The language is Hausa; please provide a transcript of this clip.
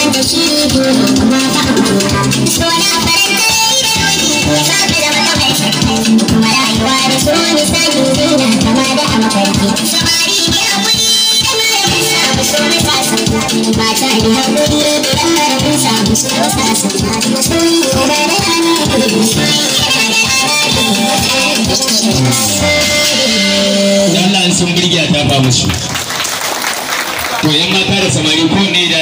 Manta shi dole kuma ta so na faranta rai da ruhi ya sa ka zama kamar sarki kuma rayuwa da so misali zina kama da a mafarki. Samari ne haƙuri idan marabin samu so na sasanta, mata ne haƙuri idan marabin samu so sasanta. Masoyi yana da rana, masoyi yana da rana. Allah sun burge, a tafa musu. To, yan mata da samari ko ne da